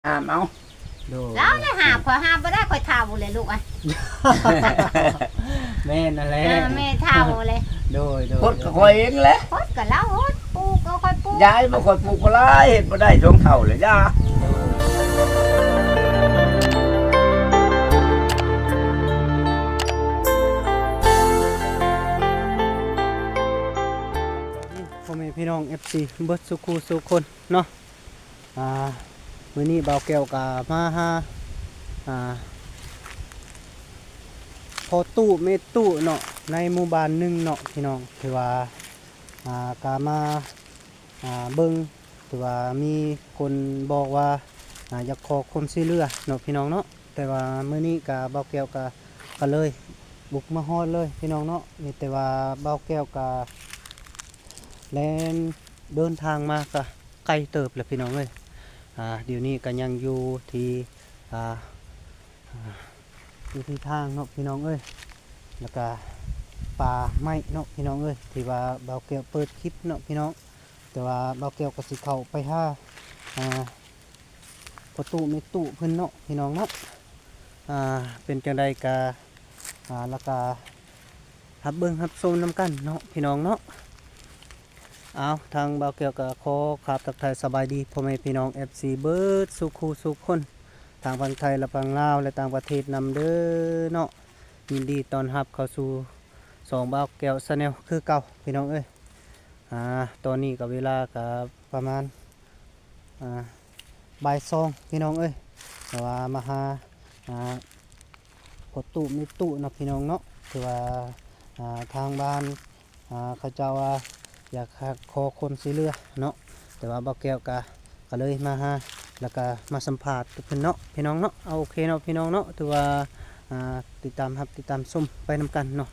ຫ້າມເອົາ. ໂດຍ ລາວໄດ້ຫາບ ຂ້ອຍຫາບບໍ່ໄດ້ ຂ້ອຍເຖົ້າແລ້ວລູກເອີຍ. ແມ່ນນັ້ນແຫຼະ ເອີ ແມ່ເຖົ້າແລ້ວ. ໂດຍໆໆ ຄົດກໍຂ້ອຍເອງແຫຼະ ຄົດກໍລາວໂອດ ປູກກໍຂ້ອຍປູກ ຢາຍບໍ່ ຂ້ອຍປູກກໍຫຼາຍ ເຮັດບໍ່ໄດ້ ຊ່ວງເຖົ້າແລ້ວ ຢ່າ. ພໍ່ແມ່ພີ່ນ້ອງ ເອັຟຊີ ເບິດສູ່ຄູ່ສູ່ຄົນເນາະ. ອ່າ ມື້ນີ້ບ່າວແກ້ວກໍມາຫາ ອ່າ ພໍ່ຕູ້ແມ່ຕູ້ເນາະ ໃນໝູ່ບ້ານໜຶ່ງເນາະພີ່ນ້ອງ ທີ່ວ່າ ອ່າ ກໍມາ ອ່າ ເບິ່ງ ທີ່ວ່າມີຄົນບອກວ່າ ອ່າ ຢາກຂໍຄວາມຊ່ວຍເຫຼືອເນາະພີ່ນ້ອງເນາະ. ແຕ່ວ່າມື້ນີ້ກໍບ່າວແກ້ວກໍ ກໍເລີຍບຸກມາຮອດເລີຍພີ່ນ້ອງເນາະ. ມີແຕ່ວ່າບ່າວແກ້ວກໍແລ່ນເດີນທາງມາກໍ ໄກເຕີບແຫຼະພີ່ນ້ອງເອີຍ. ອ່າ ດຽວນີ້ກໍຍັງຢູ່ທີ່ ອ່າ ອ່າ ຢູ່ທີ່ທາງເນາະພີ່ນ້ອງເອີຍ ແລ້ວກໍປ່າໄມ້ເນາະພີ່ນ້ອງເອີຍ ທີ່ວ່າບ່າວແກ້ວເປີດຄລິບເນາະພີ່ນ້ອງ. ແຕ່ວ່າບ່າວແກ້ວກໍຊິເຂົ້າໄປຫາ ອ່າ ພໍ່ຕູ້ແມ່ຕູ້ເພິ່ນເນາະພີ່ນ້ອງເນາະ. ອ່າ ເປັນຈັ່ງໃດກໍ ອ່າ ແລ້ວກໍຮັບເບິ່ງຮັບຊົມນຳກັນເນາະພີ່ນ້ອງເນາະ. ເອົາ ທາງບ່າວແກ້ວກໍຂໍກາບທັກທາຍສະບາຍດີພໍ່ແມ່ພີ່ນ້ອງ ເອັຟຊີ ເບິດສູ່ຄູ່ສູ່ຄົນ ທັງຝັ່ງໄທ ແລະ ຝັ່ງລາວ ແລະ ຕ່າງປະເທດນຳເດີເນາະ. ຍິນດີຕ້ອນຮັບເຂົ້າສູ່ຊ່ອງບ່າວແກ້ວ Channel ຄືເກົ່າພີ່ນ້ອງເອີຍ. ອ່າ ຕອນນີ້ກໍເວລາກໍປະມານ ອ່າ ບ່າຍສອງພີ່ນ້ອງເອີຍ ແຕ່ວ່າມາຫາ ອ່າ ພໍ່ຕູ້ແມ່ຕູ້ເນາະພີ່ນ້ອງເນາະ. ຖືວ່າ ອ່າ ທາງບ້ານ ອ່າ ເຂົາເຈົ້າວ່າຢາກ ຢາກຂໍຄວາມຊ່ວຍເຫຼືອເນາະ. ແຕ່ວ່າບ່າວແກ້ວກະ ກະເລີຍມາຫາ ແລ້ວກະມາສຳພາດກັບເພິ່ນເນາະພີ່ນ້ອງເນາະ. ເອົາ ໂອເຄເນາະພີ່ນ້ອງເນາະ ຖືວ່າ ອ່າ ຕິດຕາມຮັບ ຕິດຕາມຊົມໄປນຳກັນເນາະ.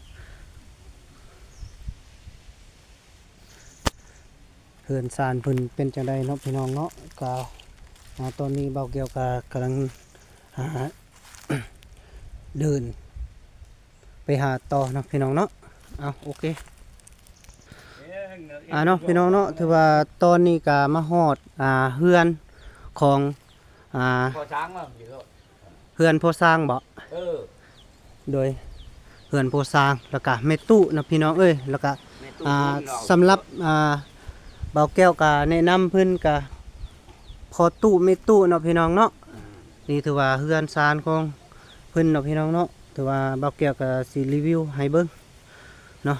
ເຮືອນຊານເພິ່ນເປັນຈັ່ງໃດເນາະພີ່ນ້ອງເນາະ. ກະ ອ່າ ຕອນນີ້ບ່າວແກ້ວກະກຳລັງ ອ່າ ເດີນໄປຫາຕໍ່ເນາະພີ່ນ້ອງເນາະ. ເອົາ ໂອເຄ ອ່າ ເນາະພີ່ນ້ອງເນາະ ຖືວ່າຕອນນີ້ກະມາຮອດ ອ່າ ເຮືອນຂອງ ອ່າ ພໍ່ຊ້າງວ່າ ເຮືອນພໍ່ຊ້າງບໍ? ເອີ ໂດຍ ເຮືອນພໍ່ຊ້າງ ແລ້ວກະແມ່ຕູ້ເນາະພີ່ນ້ອງເອີຍ. ແລ້ວກະ ແມ່ຕູ້ ອ່າ ສຳລັບ ອ່າ ບ່າວແກ້ວກະແນະນຳເພິ່ນກະພໍ່ຕູ້ແມ່ຕູ້ເນາະພີ່ນ້ອງເນາະ. ອືມ ນີ້ຖືວ່າເຮືອນຊານຂອງເພິ່ນເນາະພີ່ນ້ອງເນາະ. ຖືວ່າບ່າວແກ້ວກະຊິຣີວິວໃຫ້ເບິ່ງເນາະ.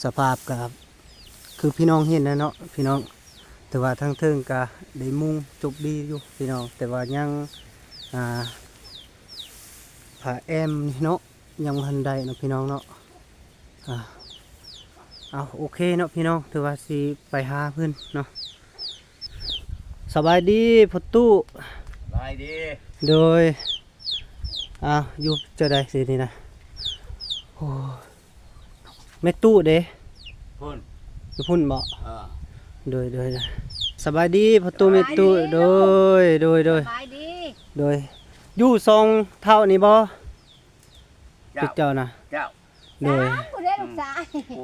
ສະພາບກະຄືພີ່ນ້ອງເຫັນນະເນາະພີ່ນ້ອງ. ແຕ່ວ່າທາງເທິງກະໄດ້ມຸງຈົບດີຢູ່ພີ່ນ້ອງ ແຕ່ວ່າຍັງ ອ່າ ຝາແອ້ມນີ້ເນາະ ຍັງບໍ່ທັນໄດ້ເນາະພີ່ນ້ອງເນາະ. ອ່າ ເອົາ ໂອເຄເນາະພີ່ນ້ອງ ຖືວ່າຊິໄປຫາເພິ່ນເນາະ. ສະບາຍດີພໍ່ຕູ້. ສະບາຍດີ. ໂດຍ ອ້າວ ຢູ່ຈັ່ງໃດຊິນີ້ນະ? ໂອ້ ແມ່ຕູ້ເດ? ພຸ້ນ ຢູ່ພຸ້ນບໍ? ເອີ ໂດຍ ໂດຍ ໂດຍ ສະບາຍດີພໍ່ຕູ້ແມ່ຕູ້. ສະບາຍດີ ໂດຍ ໂດຍ ໂດຍ ສະບາຍດີ ໂດຍ. ຢູ່ສອງເຖົ້ານີ້ບໍ? ເຈົ້າ ເຈົ້ານະ ເຈົ້າ ໂດຍ ຜູ້ໃດລູກຊາຍ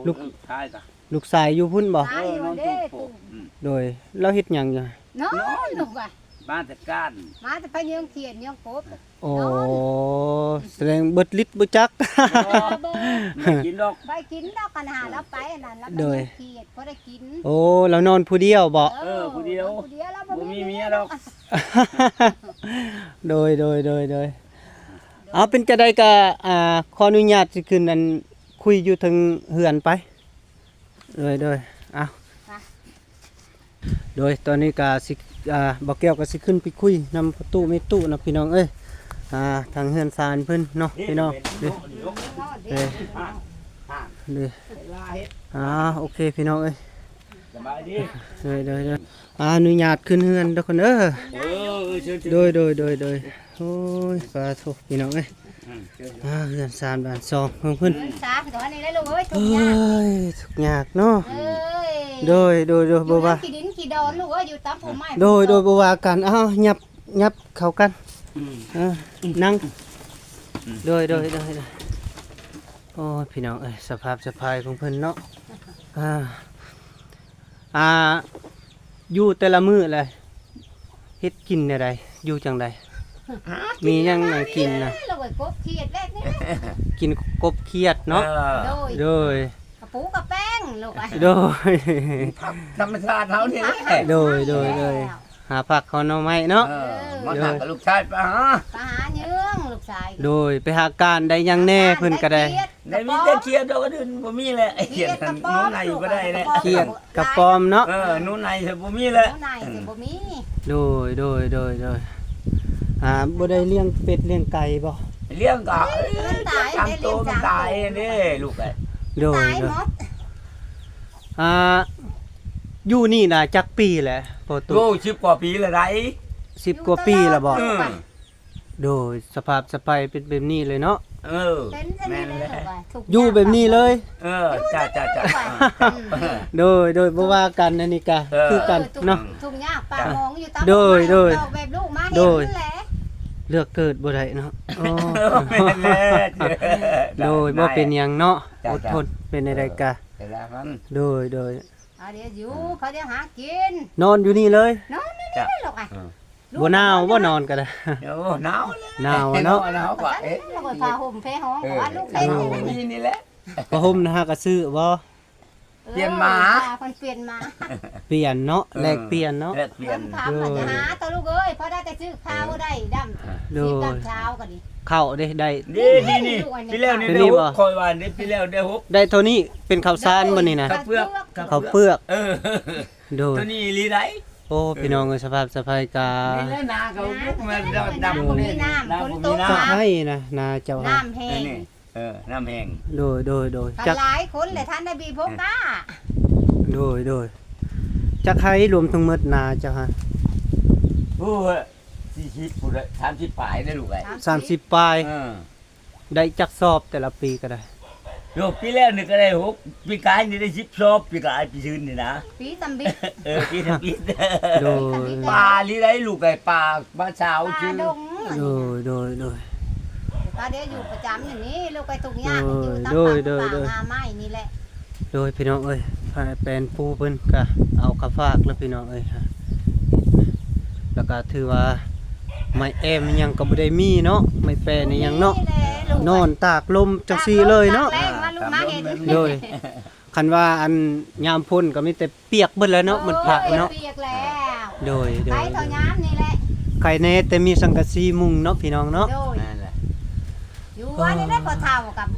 ລູກ ລູກຊາຍກະ ລູກຊາຍຢູ່ພຸ້ນບໍ? ເອີ ນອນຢູ່ພຸ້ນ. ອືມ ໂດຍ ລາວເຮັດຫຍັງຢູ່? ນອນ ນອນ ລູກວ່າ ມາແຕ່ການ ມາແຕ່ໄປເຍືອງຂຽນເຍືອງກົບ. ໂອ້ ສະແດງເບິດລິດເບິດຈັກ. ບໍ່ ບໍ່ ບໍ່ໄດ້ກິນດອກ ບໍ່ໄດ້ກິນດອກ. ຄັນຫາລາວໄປອັນນັ້ນ ລາວໄປ ໂດຍ ເຍືອງຂຽນ ພໍໄດ້ກິນ. ໂອ້ ລາວນອນຜູ້ດຽວບໍ? ເອີ ເອີ ຜູ້ດຽວ ນອນຜູ້ດຽວ ລາວບໍ່ມີເມຍດອກ. ໂດຍ ໂດຍ ໂດຍ ໂດຍ ເອົາ ເປັນຈັ່ງໃດກະ ອ່າ ຂໍອະນຸຍາດຊິຂຶ້ນ ອັນ ຄຸຍຢູ່ເທິງເຮືອນໄປ. ໂດຍ ໂດຍ ເອົາ ໂດຍ ຕອນນີ້ກະຊິ ອ່າ ບ່າວແກ້ວກະຊິຂຶ້ນໄປຄຸຍນຳພໍ່ຕູ້ແມ່ຕູ້ເນາະພີ່ນ້ອງເອີຍ. ອ່າ ທາງເຮືອນຊານເພິ່ນເນາະພີ່ນ້ອງ. ເດ້ ເດ້ ເດ້ ອ່າ ໂອເຄພີ່ນ້ອງເອີຍ ສະບາຍດີ. ໂດຍ ໂດຍ ໂດຍ ອານຸຍາດຂຶ້ນເຮືອນເດີ້ຄົນເອີ. ເອີ ເຊີນ ໂດຍ ໂດຍ ໂດຍ ໂດຍ. ໂອ້ຍ ສາທຸພີ່ນ້ອງເອີຍ. ອືມ ເຊີນ ອາ ເຮືອນຊານບ້ານຊ່ອງຂອງເພິ່ນ. ເຮືອນຊານກໍວ່ານີ້ແຫຼະລູກເອີຍ ທຸກຍາກ ເອີຍ ທຸກຍາກເນາະ. ເອີຍ ໂດຍ ໂດຍ ໂດຍ ບໍ່ວ່າ ຢູ່ນຳຂີ້ດິນຂີ້ດອນລູກເອີຍ ຢູ່ຕາມພົມໄມ້. ໂດຍ ໂດຍ ບໍ່ວ່າກັນ. ເອົາ ຫຍັບ ຫຍັບເຂົ້າກັນ. ອືມ ເອີ ນັ່ງ. ອືມ ໂດຍ ໂດຍ ໂດຍ ໂດຍ. ໂອ້ຍ ພີ່ນ້ອງເອີຍ ສະພາບສະພາຍຂອງເພິ່ນເນາະ. ອ່າ ອ່າ ຢູ່ແຕ່ລະມື້ແຫຼະ ເຮັດກິນແນວໃດ? ຢູ່ຈັ່ງໃດ? ຫາກິນ ມີຫຍັງໃນກິນນະ? ແລ້ວກໍກົບຂຽດແລກນີ້ແຫຼະ ກິນກົບຂຽດເນາະ. ເອີ ໂດຍ ໂດຍ ກະປູກະແປ້ງລູກເອີຍ. ໂດຍ ຜັກທຳມະຊາດເຮົານີ້ແຫຼະ. ໂດຍ ໂດຍ ໂດຍ ຫາຜັກຫາໜໍ່ໄມ້ເນາະ. ເອີ ມາຫາ ໂດຍ ກັບລູກຊາຍໄປຫາ ໄປຫາເຍືອງລູກຊາຍ. ໂດຍ ໄປຫາການໄດ້ຫຍັງແດ່ ຫາການ ເພິ່ນກະໄດ້ ໄດ້ຂຽດ ໄດ້ມີແຕ່ຂຽດດອກ ອັນອື່ນບໍ່ມີແຫຼະ. ຂຽດ ຂຽດກະປອມ ໜູໄນກໍໄດ້ແຫຼະ ຂຽດກະປອມເນາະ. ເອີ ໜູໄນຊິບໍ່ມີແຫຼະ ໜູໄນຊິບໍ່ມີ. ໂດຍ ໂດຍ ໂດຍ ໂດຍ ອ່າ ບໍ່ໄດ້ລ້ຽງເປັດລ້ຽງໄກ່ບໍ່? ລ້ຽງກະ ມັນຕາຍ ສາມໂຕ ໄດ້ລ້ຽງສາມໂຕ ມັນຕາຍເດ້ລູກເອີຍ. ໂດຍ ຕາຍ ໂດຍ ໝົດ. ອ່າ ຢູ່ນີ້ນະຈັກປີແລ້ວພໍ່ຕູ້? ໂອ້ ສິບກວ່າປີແລ້ວໃດ໋. ສິບກວ່າປີແລ້ວບໍ່? ອືມ ໂດຍ ສະພາບສະໄພເປັນແບບນີ້ເລີຍເນາະ. ເອີ ເປັນແບບນີ້ເລີຍ ແມ່ນແຫຼະ ທຸກ ຢູ່ແບບນີ້ເລີຍ. ເອີ ຈ້າ ຈ້າ ຈ້າ ອືມ ໂດຍ ໂດຍ ບໍ່ວ່າກັນ ອັນນີ້ກະ ເອີ ຄືກັນເນາະ. ທຸກຍາກປາກໝອງຢູ່ຕາມ ໂດຍ ໂດຍ ແບບລູກມາເຫັນ ໂດຍ ແຫຼະ ເລືອກເກີດບໍ່ໄດ້ເນາະ. ອໍ ແມ່ນແຫຼະ ໂດຍ ບໍ່ເປັນຫຍັງເນາະ ຈ້າ ອົດທົນ ເປັນໃດກະ ເອີ ໂດຍ ໂດຍ ເອົາ ດຽວຢູ່ ເອີ ເຂົາດຽວຫາກິນ ນອນຢູ່ນີ້ເລີຍ ນອນຢູ່ນີ້ເລີຍລູກ. ເອີ ບໍ່ໜາວບໍ່ ນອນກະໄດ້? ໂອ້ ໜາວແລ້ວ ໜາວເນາະ. ໜາວກວ່າ ເອີ ແລ້ວກໍຜ້າຫົ່ມແພຮ່ອງ ເອີ ວ່າລູກໃສ່ ເອີ ໃສ່ ນີ້ແຫຼະ. ຜ້າຫົ່ມນະຫາກະຊື້ບໍ່? ປ່ຽນມາ ເອີ ເພິ່ນປ່ຽນມາ ປ່ຽນເນາະ. ເອີ ແລກປ່ຽນເນາະ ແລກປ່ຽນ. ເພິ່ນຖາມວ່າຈະຫາໂຕລູກເອີຍ ພໍໄດ້ແຕ່ຊື້ເຂົ້າໄດ້ດຳ ໂດຍ ດຳເຊົ້າກໍດີ ເຂົ້າເດ້ ໄດ້ ນີ້ ນີ້ ນີ້ ປີແລ້ວນີ້ໄດ້ຫົກ ຂ້ອຍວ່ານີ້ ປີແລ້ວໄດ້ຫົກ ໄດ້ເທົ່ານີ້. ເປັນເຂົ້າສານບໍ່ນີ້ນະ? ເຂົ້າເປືອກ ເຂົ້າເປືອກ ເອີ ໂດຍ ໂຕນີ້ອີ່ຫຼີໃດ໋. ໂອ້ ພີ່ນ້ອງເອີຍ ສະພາບສະໄພກະ ນີ້ແຫຼະ ນາເຂົາ ນາເຂົາ ມັນດຳ ບໍ່ມີນ້ຳ ຝົນຕົກ ນາບໍ່ມີນ້ຳ ກະໄຮ່ນະ ນາເຈົ້າ ນ້ຳແຫ້ງ ເອີ ນ້ຳແຫ້ງ. ໂດຍ ໂດຍ ໂດຍ ກັນ ຈັກ ຫຼາຍຄົນແຫຼະ ທ່ານໄດ້ບີບຫົກກ້າ. ໂດຍ ໂດຍ ຈັກໄຮ່ລວມທັງໝົດນາເຈົ້າຫັ້ນ? ໂອ້ຍ ສີ່ສິບພຸ້ນແຫຼະ ສາມສິບປາຍເດ້ລູກເອີຍ. ສາມສິບປາຍ ເອີ ໄດ້ຈັກຊອບແຕ່ລະປີກະໄດ້? ໂຍ ປີແລ້ວນີ້ກະໄດ້ຫົກ ປີກາຍນີ້ໄດ້ສິບຊອບ ປີກາຍ ປີຊືນນີ້ນະ ປີຕຳບິດ. ເອີ ປີຕຳບິດ ໂດຍ ປາລີໄດ໋ລູກເອີຍ ປາ ປາຊາວ ປາ ຊື່ ດົງ. ໂດຍ ໂດຍ ໂດຍ ປາດຽວຢູ່ປະຈຳຢູ່ນີ້ ລູກໄປທຸກຍາກ ໂດຍ ຢູ່ຕາມ ໂດຍ ປ່າ ໂດຍ ໂດຍ ງາໄມ້ນີ້ແຫຼະ. ໂດຍ ພີ່ນ້ອງເອີຍ ແປນປູເພິ່ນກະເອົາເຂົ້າຝາກແລ້ວ ພີ່ນ້ອງເອີຍ. ແລ້ວກະຖືວ່າໄມ້ແອ້ມອີ່ຫຍັງກະບໍ່ໄດ້ມີເນາະ ໄມ້ແປ້ນອີ່ຫຍັງເນາະ ບໍ່ມີແລ້ວລູກ ນອນຕາກລົມຈັ່ງຊີ້ເລີຍເນາະ. ຕາກລົມຕາກແລ້ງມາລູກມາເຫັນ ໂດຍ ຄັນວ່າອັນຍາມຝົນກະມີແຕ່ປຽກເບິດແລ້ວເນາະ ເອີ ມັນພະເນາະ ປຽກແລ້ວ. ໂດຍ ໂດຍ ໄຄເທົ່າຍາມນີ້ແຫຼະ ໄຄແນ່ແຕ່ມີສັງກະສີມຸງເນາະ ພີ່ນ້ອງເນາະ. ໂດຍ ແມ່ນແຫຼະ ຢູ່ອັນນີ້ແຫຼະ ພໍ່ເຖົ້າກັບ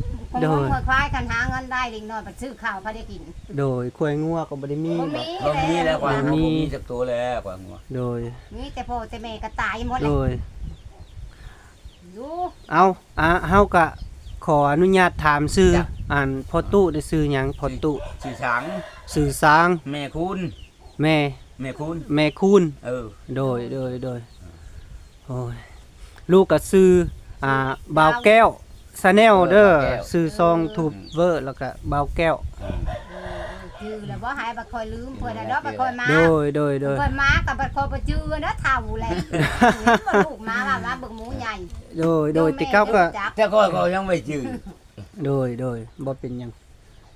ໂດຍ ງົວຄວາຍ ຄັນຫາເງິນໄດ້ ເດັກນ້ອຍໄປຊື້ເຂົ້າ ພໍໄດ້ກິນ. ໂດຍ ຄວາຍງົວກໍບໍ່ໄດ້ມີ ບໍ່ມີ ບໍ່ມີແລ້ວ ຄວາຍງົວບໍ່ມີຈັກໂຕແລ້ວ ຄວາຍງົວ. ໂດຍ ມີແຕ່ພໍ່ແຕ່ແມ່ກໍຕາຍໝົດແລ້ວ. ໂດຍ ຢູ່ ເອົາ ອ່າ ເຮົາກະຂໍອະນຸຍາດຖາມຊື່ ຈ້ະ ອັນພໍ່ຕູ້ນີ້ຊື່ຫຍັງ? ພໍ່ຕູ້ ຊື່ ຊື່ສາງ ຊື່ສາງ ແມ່ຄູນ ແມ່ ແມ່ຄູນ ແມ່ຄູນ. ເອີ ໂດຍ ໂດຍ ໂດຍ ໂອ້ຍ ລູກກະຊື່ ອ່າ ບ່າວແກ້ວ ຊາແນລເດີ ຊື່ຊ່ອງ ອືມ ທູບເບີ ແລ້ວກະບ່າວແກ້ວ. ເອີ ເອີ ຈື່ແລ້ວບໍ່ ໃຫ້ບັດຂ້ອຍລືມເພິ່ນນະເນາະ ບັດຂ້ອຍມາ ໂດຍ ໂດຍ ໂດຍ ຂ້ອຍມາກັບບັດຂ້ອຍບໍ່ຈື່ເດີ ເຖົ້າແລ້ວ ເຫັນບໍ່ ລູກມາວ່າມາເບິ່ງໝູໃຫຍ່. ໂດຍ ໂດຍ ແຕ່ເກົ່າກະ ແຕ່ຂ້ອຍກໍຍັງບໍ່ຈື່. ໂດຍ ໂດຍ ບໍ່ເປັນຫຍັງ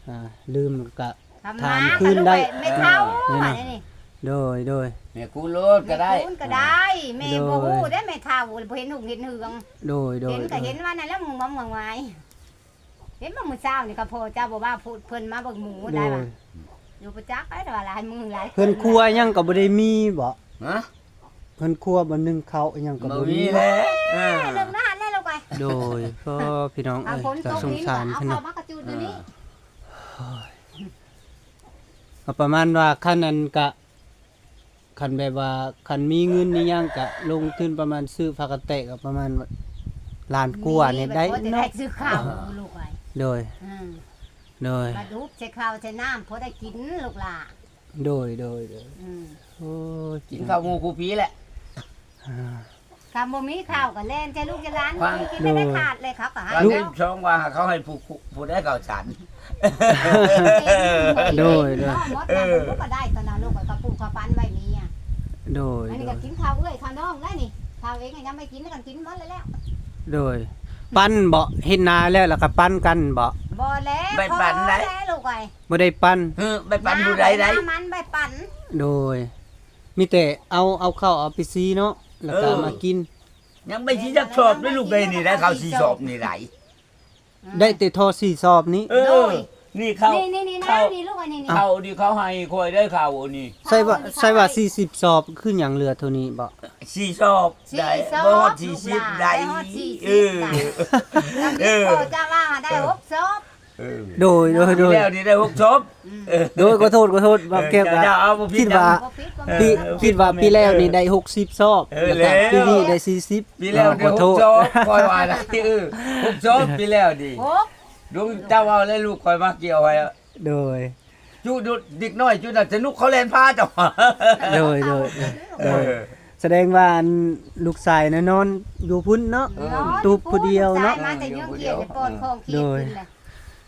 ອ່າ ລືມກະ ຖາມຄືນໄດ້ ແມ່ເຖົ້າ ເອີ ນີ້ນະ ນີ້ ໂດຍ ໂດຍ ແມ່ຄູນໂລດກໍໄດ້ ແມ່ຄູນກໍໄດ້ ແມ່ ໂດຍ ບໍ່ຮູ້ເດ້ ແມ່ເຖົ້າບໍ່ເຫັນຫຸງເຫັນເຮືອງ. ໂດຍ ໂດຍ ເຫັນກໍເຫັນວ່ານັ້ນແຫຼະ ງອມງອມງາຍ ເຫັນບໍ່ມື້ເຊົ້ານີ້ ກະພໍ່ເຈົ້າບໍ່ວ່າເພິ່ນມາເບິ່ງໝູໄດ້ວ່າ ໂດຍ ຢູ່ປະຈັກໄປ ແຕ່ວ່າຫຼາຍມື້ຫຼາຍ ເຮືອນຄົວຫຍັງກໍບໍ່ໄດ້ມີບໍ? ຮະ? ເຮືອນຄົວບໍ່ ໜຶ້ງເຂົ້າອີ່ຫຍັງກໍບໍ່ມີ ບໍ່ມີແລ້ວ ເອີ ເລື່ອງນັ້ນແຫຼະລູກເອີຍ. ໂດຍ ພໍ່ພີ່ນ້ອງເອີຍ ສົງສານເພິ່ນເນາະ ເອົາເຂົ້າມາກະຈູດຢູ່ນີ້. ເອີ ໂອ້ຍ ກໍປະມານວ່າ ຄັນອັນກະ ຄັນແບບວ່າ ຄັນມີເງິນມີຫຍັງກະລົງທຶນປະມານຊື້ຝາກະແຕະ ກໍປະມານລ້ານກວ່ານີ້ໄດ້ເນາະ ຊື້ເຂົ້າລູກເອີຍ. ໂດຍ ອືມ ໂດຍ ບັດຮຸບໃສ່ເຂົ້າໃສ່ນ້ຳ ພໍໄດ້ກິນລູກຫຼ້າ. ໂດຍ ໂດຍ ໂດຍ ອືມ ໂອ້ຍ ກິນເຂົ້າໝູ່ຄູ່ປີແຫຼະ. ອ່າ ຄັນບໍ່ມີເຂົ້າກໍແລ່ນໃສ່ລູກໃສ່ຫຼານ ຄວາມ ກິນໄດ້ຂາດເລີຍ ເຂົາກໍໃຫ້ເນາະ. ຄວາມເຫັນສອງວ່າເຂົາໃຫ້ຜູ້ ຜູ້ໃດເຂົ້າສານ. ໂດຍ ໂດຍ ເນາະ ໝົດ ເອີ ກໍໄດ້ຕອນນັ້ນລູກກໍປູກເຂົ້າປັນໄວ້ເມຍ. ໂດຍ ອັນນີ້ກໍ ໂດຍ ກິນເຂົ້າເອື້ອຍເຂົ້ານ້ອງໄດ້ນີ້ ເຂົ້າເອງກໍຍັງໄມ່ກິນ ແລ້ວກັນກິນໝົດແລ້ວ. ໂດຍ ປັນເບາະ ເຮັດນາແລ້ວ ແລ້ວກໍປັນກັນເບາະ? ບໍ່ແລ້ວ ໄປປັນໄດ້ ພໍແລ້ວລູກເອີຍ. ບໍ່ໄດ້ປັນ ເອີ ໄປປັນຜູ້ໃດໄດ້ ມັນໄປປັນ. ໂດຍ ມີແຕ່ເອົາ ເອົາເຂົ້າເອົາໄປສີເນາະ ແລ້ວກໍ ເອີ ມາກິນ. ຍັງໄປສີຈັກສອບເດ້ລູກເອີຍ ນີ້ໄດ້ເຂົ້າສີ່ສອບນີ້ໄດ້ ໄດ້ແຕ່ທໍ່ສີ່ສອບນີ້. ເອີ ໂດຍ ນີ້ເຂົ້າ ນີ້ໆໆ ເຂົ້າ ນີ້ລູກອັນນີ້ ນີ້ ເຂົ້ານີ້ເຂົາໃຫ້ຂ້ອຍໄດ້ເຂົ້າອັນນີ້. ໃສ່ວ່າ ໃສ່ວ່າສີ່ສິບສອບ ຄືຫຍັງເຫຼືອເທົ່ານີ້ບໍ? ສີ່ສອບໄດ້ ສີ່ສອບ ບໍ່ຮອດສີ່ສິບ ລູກຫຼານ ໄດ້ ໄດ້ຮອດສີ່ສິບ ເອີ ໄດ້ ເອີ ເຈົ້າວ່າໄດ້ຫົກສອບ. ເອີ ໂດຍ ໂດຍ ໂດຍ ປີແລ້ວນີ້ໄດ້ຫົກສອບ. ອືມ ເອີ ໂດຍ ຂໍໂທດ ຂໍໂທດ ເອີ ເວົ້າແກ້ວກໍ ເຈົ້າ ເຈົ້າ ເອົາ ບໍ່ຜິດ ຄິດວ່າ ຫຍັງ ບໍ່ຜິດ ບໍ່ ເອີ ຜິດ ຄິດວ່າປີແລ້ວນີ້ໄດ້ຫົກສິບສອບ ເອີ ແລ້ວກໍ ແລ້ວ ປີນີ້ໄດ້ສີ່ສິບ. ປີແລ້ວນີ້ ເອີ ຂໍໂທດ ຫົກສອບ ຂ້ອຍວ່ານະ ເອີ ຫົກສອບ ປີແລ້ວນີ້ ຫົກ ລຸງເຈົ້າເວົ້າແລ້ວ ລູກຂ້ອຍມາກ່ຽວໃຫ້. ໂດຍ ຈຸເດັກນ້ອຍຈຸນັ້ນ ສະໜຸກ ເຂົາແລ່ນພາເຈົ້າ. ໂດຍ ໂດຍ ໂດຍ ເອີ ສະແດງວ່າ ອັນ ລູກຊາຍນະນອນຢູ່ພຸ້ນເນາະ ເອີ ຕູບຜູ້ດຽວເນາະ ລູກຊາຍມາແຕ່ເຍືອງກຽດ ເອີ ແຕ່ປ້ອນຂອງເຂດ ໂດຍ ຂຶ້ນແຫຼະ.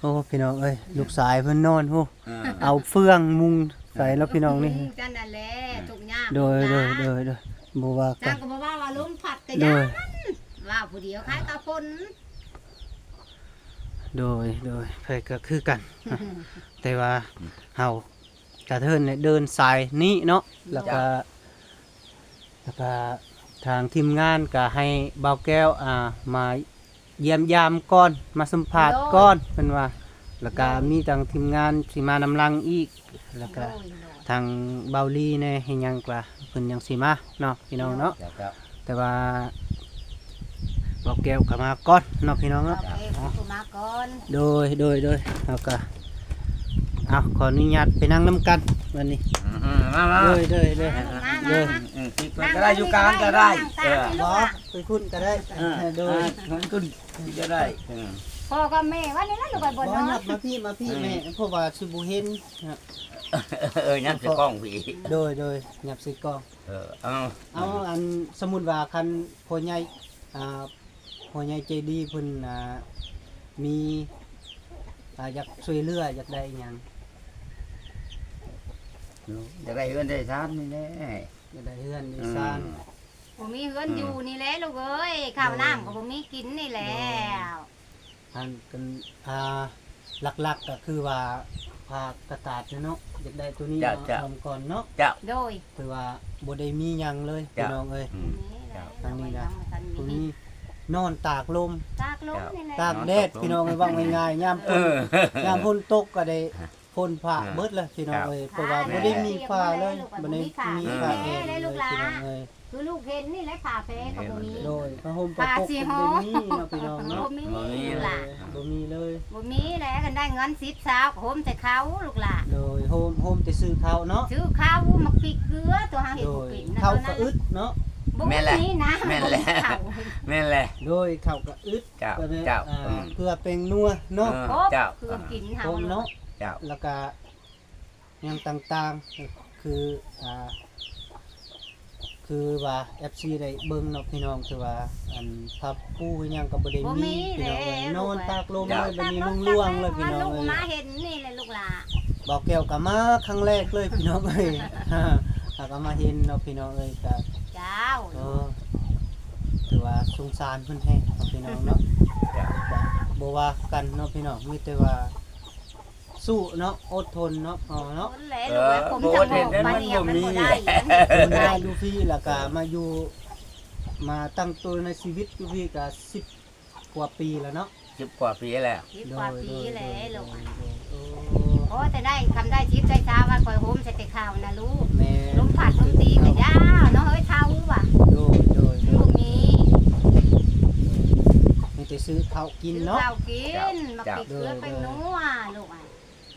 ໂອ້ ພີ່ນ້ອງເອີຍ ລູກຊາຍເພິ່ນນອນພຸ້ນ ເອີ ເອົາເຟືອງມຸງໃສ່ແລ້ວ ພີ່ນ້ອງນີ້ ອືມ ຈັ່ງນັ້ນແຫຼະ ທຸກຍາກ ໂດຍ ທຸກຍາກ ໂດຍ ໂດຍ ໂດຍ ບໍ່ວ່າກັນ ນາງກໍບໍ່ວ່າວ່າລົມພັດກໍ ໂດຍ ຢ້ານ ວ່າຜູ້ດຽວຂາຍຕາຝົນ. ໂດຍ ໂດຍ ໃຜກໍຄືກັນ ແຕ່ວ່າ ອືມ ເຮົາກະເທີນເດີນສາຍນີ້ເນາະ ແລ້ວກະ ເຈົ້າ ແລ້ວກະທາງທີມງານກະໃຫ້ບ່າວແກ້ວ ອ່າ ມາຢ້ຽມຢາມກ່ອນ ມາສຳພາດ ໂດຍ ກ່ອນ ເພິ່ນວ່າ ແລ້ວກະ ໂດຍ ມີທາງທີມງານຊິມານຳຫຼັງອີກ ແລ້ວກະ ໂດຍ ໂດຍ ທາງບ່າວລີແດ່ ເຮັດຫຍັງກະເພິ່ນຍັງຊິມາເນາະ ພີ່ນ້ອງເນາະ ເຈົ້າ ເຈົ້າ ແຕ່ວ່າບ່າວແກ້ວກໍມາກ່ອນເນາະ ພີ່ນ້ອງເນາະ ບ່າວແກ້ວກໍມາກ່ອນ ໂດຍ ໂດຍ ໂດຍ ເຮົາກໍ ເອົາ ຂໍອະນຸຍາດໄປນັ່ງນຳກັນບັດນີ້ ອືມໆ ມາໆ ໂດຍ ໂດຍ ໂດຍ ມາ ມາ ໂດຍ ມາ ອືມ ເພິ່ນກໍໄດ້ ຢູ່ກາງກໍໄດ້ ນັ່ງ ເອີ ນັ່ງ ນັ່ງ ບໍ່ ໄປພຸ້ນກໍໄດ້ ເອີ ໂດຍ ອ່າ ເພິ່ນກໍໄດ້ ເອີ ພໍ່ກັບແມ່ວ່ານີ້ລະ ລູກໄປບໍ່ ບໍ່ ນອນ ຫຍັບມາພີ້ ມາພີ້ ອືມ ແມ່ ເພາະວ່າຊິບໍ່ເຫັນ ເອີ ຫຍັບໃສ່ກ້ອງພີ້ ໂດຍ ໂດຍ ຫຍັບໃສ່ກ້ອງ ເອີ ເອົາ ເອົາ ອັນ ສົມມຸດວ່າຄັນພໍ່ໃຫຍ່ ອ່າ ພໍ່ໃຫຍ່ໃຈດີເພິ່ນ ອ່າ ມີ ອ່າ ຢາກຊ່ວຍເຫຼືອ ຢາກໄດ້ອີ່ຫຍັງ? ຢາກໄດ້ເຮືອນໄດ້ຊານນີ້ແຫຼະ ຢາກໄດ້ເຮືອນໄດ້ຊານ ອືມ ບໍ່ມີເຮືອນຢູ່ ອືມ ນີ້ແຫຼະລູກເອີຍ ເຂົ້າ ໂດຍ ນ້ຳກໍບໍ່ມີກິນນີ້ແຫຼ້ວ ໂດຍ ອັນ ອັນ ອ່າ ຫຼັກໆກໍຄືວ່າຜ້າກະຕາດເນາະ ຢາກໄດ້ໂຕນີ້ ເຈົ້າ ເນາະ ເຈົ້າ ເອົາກ່ອນເນາະ ເຈົ້າ ໂດຍ ຄືວ່າບໍ່ໄດ້ມີຫຍັງເລີຍ ເຈົ້າ ພີ່ນ້ອງເອີຍ ອືມ ບໍ່ມີແຫຼະ ເຈົ້າ ທາງນີ້ນະ ບໍ່ມີຫຍັງ ບໍ່ທັນມີ ບໍ່ມີ ນອນຕາກລົມ ຕາກລົມ ເຈົ້າ ນີ້ແຫຼະ ຕາກແດດ ເນາະ ພີ່ນ້ອງເອີຍ ເວົ້າງ່າຍໆ ຍາມຝົນ ເອີ ຍາມຝົນຕົກກໍໄດ້ ຝົນຟ້າ ເອີ ເບິດລະພີ່ນ້ອງເອີຍ ເຈົ້າ ເພາະວ່າ ແມ່ນ ບໍ່ໄດ້ມີຟ້າເລີຍ ບໍ່ໄດ້ມີຟ້າ ບໍ່ໄດ້ມີຟ້າແອງເລີຍ ພີ່ນ້ອງເອີຍ ຄືລູກເຫັນນີ້ແຫຼະ ຜ້າແພກໍບໍ່ມີ ໂດຍ ຜ້າຫົ່ມຜ້າປົກກໍບໍ່ມີເນາະ ພີ່ນ້ອງເນາະ ບໍ່ມີ ບໍ່ມີ ລູກຫຼານ ເອີ ບໍ່ມີເລີຍ ບໍ່ມີແຫຼະ ຄັນໄດ້ເງິນສິບຊາວກໍໂຮມແຕ່ເຂົ້າລູກຫຼານ ໂດຍ ໂຮມ ໂຮມແຕ່ຊື້ເຂົ້າເນາະ ຊື້ເຂົ້າ ໝາກພິກເກືອ ຕົວເຮົາເຮັດ ໂດຍ ບໍ່ເປັນນະ ເຂົ້າກໍອຶດເນາະ ບໍ່ມີນະ ແມ່ນແຫຼະ ແມ່ນແຫຼະ ບໍ່ມີເຂົ້າ ແມ່ນແຫຼະ ໂດຍ ເຂົ້າກໍອຶດ ເຈົ້າ ເພື່ອແມ່ນ ເຈົ້າ ອ່າ ອືມ ເພື່ອແປງນົວເນາະ ເອີ ເຈົ້າ ເພື່ອກິນເຮົາ ໂຮມເນາະ ເຈົ້າ ແລ້ວກະຫຍັງຕ່າງໆ ຄື ອ່າ ຄືວ່າ ເອັຟຊີ ໄດ້ເບິ່ງເນາະ ພີ່ນ້ອງ ຄືວ່າ ອັນ ຜ້າປູຫຍັງກໍບໍ່ໄດ້ມີ ບໍ່ມີ ພີ່ນ້ອງເອີຍ ແຫຼະ ນອນຕາກລົມເລີຍ ເຈົ້າ ບັດນີ້ລຸງລວງເລີຍ ພີ່ນ້ອງເອີຍ ມາເຫັນນີ້ແຫຼະລູກຫຼານ ບ່າວແກ້ວກໍມາຄັ້ງແລກເລີຍ ພີ່ນ້ອງເອີຍ ຫາກໍມາເຫັນເນາະ ພີ່ນ້ອງເອີຍ ກໍ ເຈົ້າ ເອີ ຖືວ່າສົງສານເພິ່ນແຮງເນາະ ພີ່ນ້ອງເນາະ ເຈົ້າ ກໍບໍ່ວ່າກັນເນາະ ພີ່ນ້ອງ ມີແຕ່ວ່າ ສູ້ເນາະ ອົດທົນເນາະ ເຮົາເນາະ ຄົນແຫຼະ ເອີ ລູກເອີຍ ຜົມ ບໍ່ ຈະ ອດເຫັນ ບອກ ມັນ ມານີ້ ບໍ່ມີ ມັນບໍ່ໄດ້ ເພິ່ນມາຢູ່ພີ້ ແລ້ວກະມາຢູ່ ມາຕັ້ງຕົວໃນຊີວິດຢູ່ພີ້ກະສິບກວ່າປີແລ້ວເນາະ ສິບກວ່າປີແລ້ວ ສິບກວ່າປີແລ້ວ ໂດຍ ລູກ ໂດຍ ໂດຍ ໂອ້ ໂອ້ ແຕ່ໄດ້ ຄຳໄດ້ສິບໄດ້ຊາວ ວ່າຂ້ອຍໂຮມໃສ່ແຕ່ເຂົ້ານະລູກ ແມ່ນ ລົມພັດລົມຕີກໍຢາວເນາະ ເຮີ້ຍ ເຖົ້າວ່າ ໂດຍ ໂດຍ ໂດຍ ມັນບໍ່ມີ ມີແຕ່ຊື້ເຂົ້າກິນເນາະ ຊື້ເຂົ້າກິນ ເຈົ້າ ໝາກພິກເກືອ ໂດຍ ແປ້ງນົວ ລູກ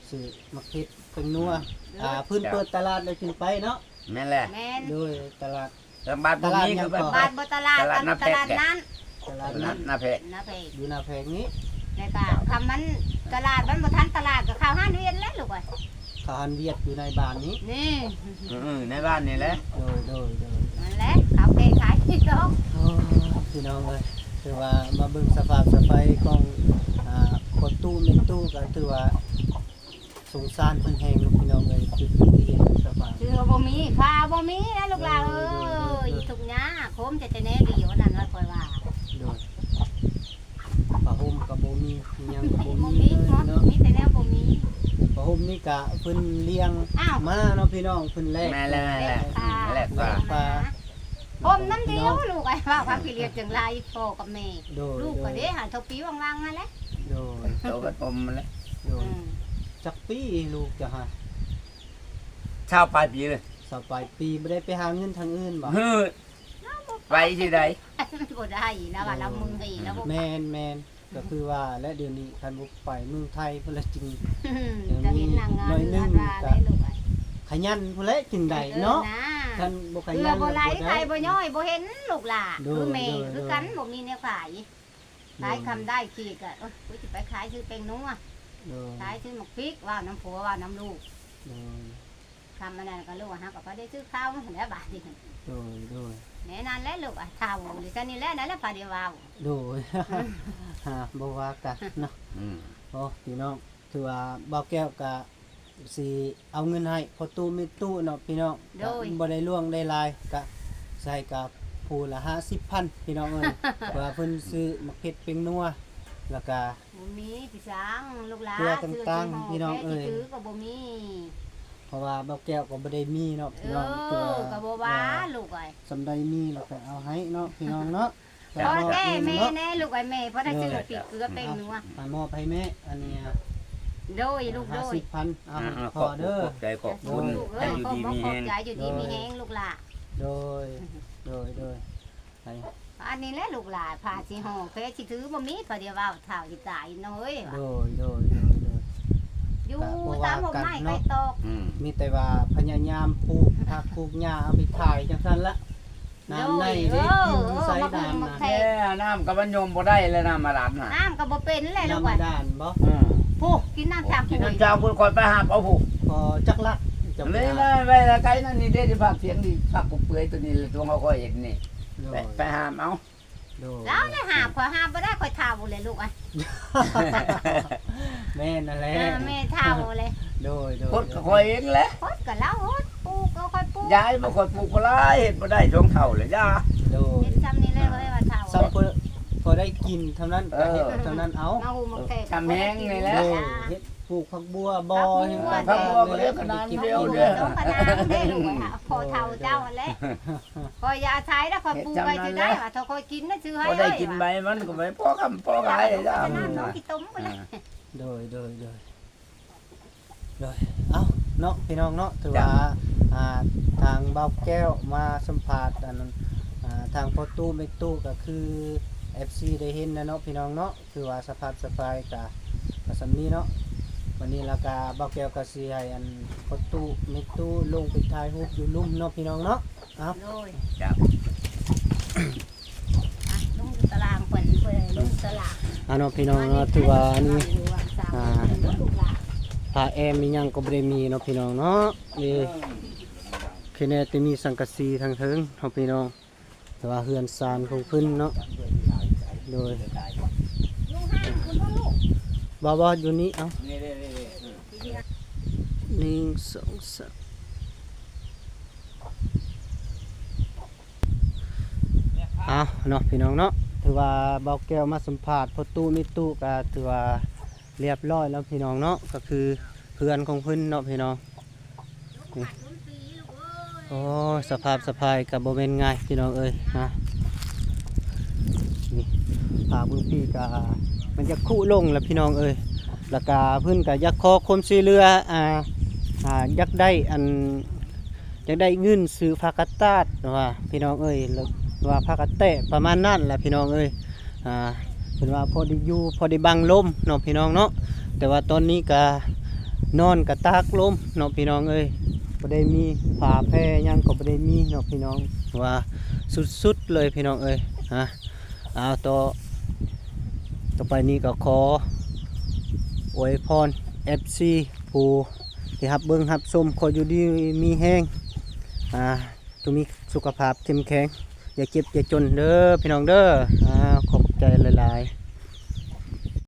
ຊື້ໝາກພິກ ແປ້ງນົວ ອືມ ອ່າ ເພິ່ນເປີດຕະຫຼາດແລ້ວຈຶ່ງໄປເນາະ ແມ່ນແຫຼະ ແມ່ນ ໂດຍ ຕະຫຼາດ ແລ້ວບາດບໍ່ມີ ຕະຫຼາດຫຍັງກໍ ບາດບໍ່ຕະຫຼາດ ຕະຫຼາດ ຕະຫຼາດນັ້ນ ຕະຫຼາດ ຕະຫຼາດ ນັ້ນ ນາແພກ ນາແພກ ຢູ່ນາແພກນີ້ ແລ້ວກໍ ເຈົ້າ ຄຳມັນຕະຫຼາດມັນບໍ່ທັນຕະຫຼາດກໍເຂົ້າຮ້ານວຽດແຫຼະລູກເອີຍ ເຂົ້າຮ້ານວຽດຢູ່ໃນບ້ານນີ້ ນີ້ ອືມໆ ໃນບ້ານນີ້ແຫຼະ ໂດຍ ໂດຍ ໂດຍ ນັ້ນແຫຼະ ເຂົາແກ້ໄຂດອກ ໂອ້ ພີ່ນ້ອງເອີຍ ຖືວ່າມາເບິ່ງສະພາບສະໄພຂອງ ອ່າ ພໍ່ຕູ້ແມ່ຕູ້ກໍຖືວ່າ ສົງສານເພິ່ນແຮງເນາະ ພີ່ນ້ອງເອີຍ ຄືທີ່ເຫັນສະພາບ ຄືວ່າບໍ່ມີ ຜ້າບໍ່ມີນະລູກຫຼານເອີຍ ໂດຍ ໂດຍ ໂດຍ ທຸກຍາກ ໂຮມແຕ່ແນວດຽວນັ້ນລະຂ້ອຍວ່າ ໂດຍ ຜ້າຫົ່ມກໍບໍ່ມີ ອີ່ຫຍັງກໍບໍ່ມີເລີຍເນາະ ມີແຕ່ແນວບໍ່ມີ ຜ້າຫົ່ມ ນີ້ກະເພິ່ນລ້ຽງ ອ້າວ ມາເນາະພີ່ນ້ອງ ເພິ່ນແລກ ແມ່ນແລ້ວ ແມ່ນແລ້ວ ແລກ ອືມ ແລກປາ ແລກປາ ຜົມນຳດຽວລູກອ້າຍ ວ່າພາກິເລດຈັ່ງຫຼາຍພໍ່ກັບແມ່ ໂດຍ ລູກກໍເດ້ ໂດຍ ຫາເທົ່າປີຫວ່າງໆຫັ້ນແຫຼະ ໂດຍ ໂຕກັບຜົມຫັ້ນແຫຼະ ໂດຍ ອືມ ຈັກປີລູກເຈົ້າຫາ ຊາວປາຍປີເລີຍ ຊາວປາຍປີ ບໍ່ໄດ້ໄປຫາເງິນທາງອື່ນບໍ່? ເຮີ້ຍ ໄປຊິໄດ້ ມັນບໍ່ໄດ້ ລາວວ່າລາວເມື່ອຍ ລາວບໍ່ ແມ່ນໆ ກໍຄືວ່າແຫຼະ ດຽວນີ້ຄັນບໍ່ໄປເມືອງໄທພຸ້ນລະຈຶ່ງ ຈະມີໜ້າງານ ໜ້ອຍໜຶ່ງ ວ່າ ກໍ ແລ້ວລູກເອີຍ ຂະຫຍັນພຸ້ນແຫຼະຈຶ່ງໄດ້ເນາະ ເອີ ນະ ຄັນບໍ່ຂະຫຍັນ ເກືອບໍ່ໄຫຼ ບໍ່ໄດ້ ຂາຍບໍ່ຍ້ອຍ ບໍ່ເຫັນລູກຫຼ້າ ໂດຍ ຄືແມ່ ໂດຍ ຄືກັນ ໂດຍ ບໍ່ມີແນວຂາຍ ໂດຍ ຂາຍຄຳໄດ້ຂີ້ກໍ ໂອ້ຍ ກູຊິໄປຂາຍຊື້ແປ້ງນົວ ໂດຍ ຂາຍຊື້ໝາກພິກ ເວົ້ານຳຜົວ ເວົ້ານຳລູກ ໂດຍ ຄຳອັນນັ້ນກໍຮູ້ວ່າເຮົາກໍພໍໄດ້ຊື້ເຂົ້າຫັ້ນແຫຼະບາດນີ້ ໂດຍ ໂດຍ ແນວນັ້ນແຫຼະລູກ ອາ ເຖົ້າຫຼືຊັ້ນນີ້ແຫຼະ ນັ້ນແຫຼະພໍໄດ້ເວົ້າ ໂດຍ ຫາ ບໍ່ວ່າກັນເນາະ ອືມ ໂອ້ ພີ່ນ້ອງ ຖືວ່າບ່າວແກ້ວກະຊິເອົາເງິນໃຫ້ພໍ່ຕູ້ແມ່ຕູ້ເນາະພີ່ນ້ອງ ໂດຍ ກະບໍ່ໄດ້ຫຼວງໄດ້ຫຼາຍ ກະໃສ່ກະຜູ້ລະຫ້າສິບພັນ ພີ່ນ້ອງເອີຍ ເພາະວ່າເພິ່ນຊື້ໝາກເຜັດແປ້ງນົວ ແລ້ວກະ ບໍ່ມີຊິສ້າງລູກຫຼານ ເຄື່ອຕ່າງໆ ຊື້ໃຫ້ ພີ່ນ້ອງເອີຍ ແກະຊິຖືກໍບໍ່ມີ ເພາະວ່າບ່າວແກ້ວກໍບໍ່ໄດ້ມີເນາະ ເອີ ພີ່ນ້ອງ ກໍບໍ່ວ່າ ວ່າລູກເອີຍ ສ່ຳໃດມີແລ້ວກໍເອົາໃຫ້ເນາະ ພີ່ນ້ອງເນາະ ຂໍແກ່ແມ່ແດ່ລູກເອີຍ ແມ່ພໍໄດ້ຊື້ ໂດຍ ປີກເກືອແປ້ງນົວ ອ່ະ ມອບໃຫ້ແມ່ ອັນນີ້ ໂດຍ ລູກ ໂດຍ ຫ້າສິບພັນ ອ່າ ອ່າ ຂໍເດີ ຂອບໃຈຂອບຄຸນ ໃຫ້ຢູ່ດີມີແຮງ ຂອບໃຈ ຢູ່ດີມີແຮງ ໂດຍ ລູກຫຼ້າ ໂດຍ ໂດຍ ໂດຍ ໄປ ອັນນີ້ແຫຼະລູກຫຼ້າ ຜ້າຊິຫໍ່ແພຊິຖືບໍ່ມີ ພໍໄດ້ເວົ້າເຖົ້າຊິຕາຍເນາະເອີຍ ໂດຍ ໂດຍ ໂດຍ ໂດຍ ຢູ່ຕາມຮົ່ມໄມ້ໃກ້ຕອກ ອືມ ມີແຕ່ວ່າພະຍາຍາມປູກຜັກປູກຫຍ້າເອົາໄປຂາຍຈັ່ງຊັ້ນລະ ນ້ຳໃນເດ້ ໂດຍ ກິນຢູ່ໃສ ເອີ ນ້ຳນະ ແມ່ ນ້ຳກໍມັນຍົມບໍ່ໄດ້ແລ້ວ ນ້ຳບາດານນະ ນ້ຳກໍບໍ່ເປັນແລ້ວລູກ ນ້ຳບາດານບໍ່ ເອີ ຜູ້ກິນນ້ຳຈາກ ກິນນ້ຳຈາກພຸ້ນ ຂ້ອຍໄປຫາບເອົາຜູ້ ອໍ ຈັກລັກ ເຈົ້າ ເລີຍ ໄວ້ ໄວ້ໃກ້ນັ້ນນີ້ເດ້ ທີ່ພາກສຽງນີ້ ພາກກົກເປືອຍໂຕນີ້ແຫຼະ ຕົວເຮົາຂ້ອຍເຫັນນີ້ ໂດຍ ໄປ ໄປຫາບເອົາ ໂດຍ ລາວໄດ້ຫາບ ຂ້ອຍຫາບບໍ່ໄດ້ ຂ້ອຍເຖົ້າແລ້ວລູກເອີຍ ແມ່ນນັ້ນແຫຼະ ເອີ ແມ່ເຖົ້າແລ້ວ ໂດຍ ໂດຍ ຄົດກໍຂ້ອຍເອງແຫຼະ ຄົດກໍລາວຄົດ ປູກກໍຂ້ອຍປູກ ຢາຍບໍ່ ຂ້ອຍປູກບໍ່ຫຼາຍ ເຮັດບໍ່ໄດ້ ສອງເຖົ້າແລ້ວ ຢ່າ ໂດຍ ເຮັດຊ່ຳນີ້ແຫຼະ ເອີ ເອີ້ນວ່າເຖົ້າ ຊ່ຳພໍ ພໍໄດ້ກິນເທົ່ານັ້ນ ເອີ ກໍເຮັດເທົ່ານັ້ນເອົາ ມາຫູມາແຂກ ຊ່ຳແຮງນີ້ແຫຼະ ໂດຍ ເຮັດ ປູກຜັກບົວບໍ່ ເຮັດຜັກບົວ ເຮັດຜັກບົວກໍເຮັດຂະໜານດຽວເດີ ຂະໜານເດ້ລູກເອີຍ ພໍ່ເຖົ້າເຈົ້າຫັ້ນແຫຼະ ຂ້ອຍຢ່າອາໄສນະ ຂ້ອຍປູກໄວ້ຊິໄດ້ວ່າ ຖ້າຂ້ອຍກິນນະ ຊື້ໃຫ້ ພໍໄດ້ກິນໃບມັນກໍໄປ ພໍຄຳພໍຂາຍ ເອີ ເອົາ ຂະໜານນ້ອງຂີ້ຕົມພຸ້ນແຫຼະ ອ່າ ໂດຍ ໂດຍ ໂດຍ ໂດຍ ເອົ້າ ເນາະ ພີ່ນ້ອງເນາະ ຖືວ່າ ອ່າ ທາງບ່າວແກ້ວມາສຳພາດ ອັນ ອ່າ ທາງພໍ່ຕູ້ແມ່ຕູ້ ກໍຄື ເອັຟຊີ ໄດ້ເຫັນແລ້ວເນາະ ພີ່ນ້ອງເນາະ ຖືວ່າສະພາບສະພາຍກະ ກະສ່ຳນີ້ເນາະ ວັນນີ້ລະກະ ບ່າວແກ້ວກະຊິໃຫ້ອັນ ພໍ່ຕູ້ແມ່ຕູ້ລົງໄປຖ່າຍຮູບຢູ່ລຸ່ມເນາະ ພີ່ນ້ອງເນາະ ເອົ້າ ໂດຍ ຈ້າ ອ່ະ ລົງຢູ່ຕາລາງເພິ່ນ ເພິ່ນຢູ່ຕາລາງ ອ່າ ເນາະ ພີ່ນ້ອງເນາະ ຖືວ່າອັນນີ້ ອ່າ ຜ້າແອ້ມອີ່ຫຍັງກໍບໍ່ໄດ້ມີເນາະ ພີ່ນ້ອງເນາະ ນີ້ ເອີ ຄືແນ່ແຕ່ມີສັງກະສີທາງເທິງເນາະ ພີ່ນ້ອງ ແຕ່ວ່າເຮືອນຊານຂອງເພິ່ນເນາະ ໂດຍ ຢູ່ຫ້າງພຸ້ນບໍ່ລູກ ບໍ່ ບໍ່ ຢູ່ນີ້ ເອົ້າ ໜຶ່ງ ສອງ ສາມ ເອົ້າ ເນາະ ພີ່ນ້ອງເນາະ ຖືວ່າບ່າວແກ້ວມາສຳພາດພໍ່ຕູ້ແມ່ຕູ້ ກະຖືວ່າລຽບຮ້ອຍແລ້ວ ພີ່ນ້ອງເນາະ ກະຄືເຮືອນຂອງເພິ່ນເນາະ ພີ່ນ້ອງ ນີ້ ໂອ້ຍ ສະພາບສະພາຍກໍບໍ່ແມ່ນງ່າຍ ພີ່ນ້ອງເອີຍ ນະ ນີ້ ພາບເບິ່ງປີກະ ມັນຢາກຄຸລົງລະ ພີ່ນ້ອງເອີຍ ລະກະເພິ່ນກະຢາກຂໍຄວາມຊ່ວຍເຫຼືອ ອ່າ ອ່າ ຢາກໄດ້ອັນ ຢາກໄດ້ເງິນຊື້ຜ້າກະຕາດວ່າ ພີ່ນ້ອງເອີຍ ຫຼືວ່າຜ້າກະແຕະປະມານນັ້ນລະ ພີ່ນ້ອງເອີຍ ອ່າ ເພິ່ນວ່າພໍໄດ້ຢູ່ ພໍໄດ້ບັງລົມເນາະ ພີ່ນ້ອງເນາະ ແຕ່ວ່າຕອນນີ້ກະນອນກະຕາກລົມເນາະ ພີ່ນ້ອງເອີຍ ບໍ່ໄດ້ມີຜ້າແພຫຍັງກໍບໍ່ໄດ້ມີເນາະ ພີ່ນ້ອງ ວ່າສຸດໆເລີຍ ພີ່ນ້ອງເອີຍ ຮະ ເອົາ ຕໍ່ ຕໍ່ໄປນີ້ກໍຂໍອວຍພອນ ເອັຟຊີ ຜູ້ທີ່ຮັບເບິ່ງຮັບຊົມ ຂໍຢູ່ດີມີແຮງ ອ່າ ຈົ່ງມີສຸຂະພາບເຂັ້ມແຂງ ຢ່າເຈັບຢ່າຈົນເດີ ພີ່ນ້ອງເດີ ອ່າ ຂໍຂອບໃຈຫຼາຍໆ.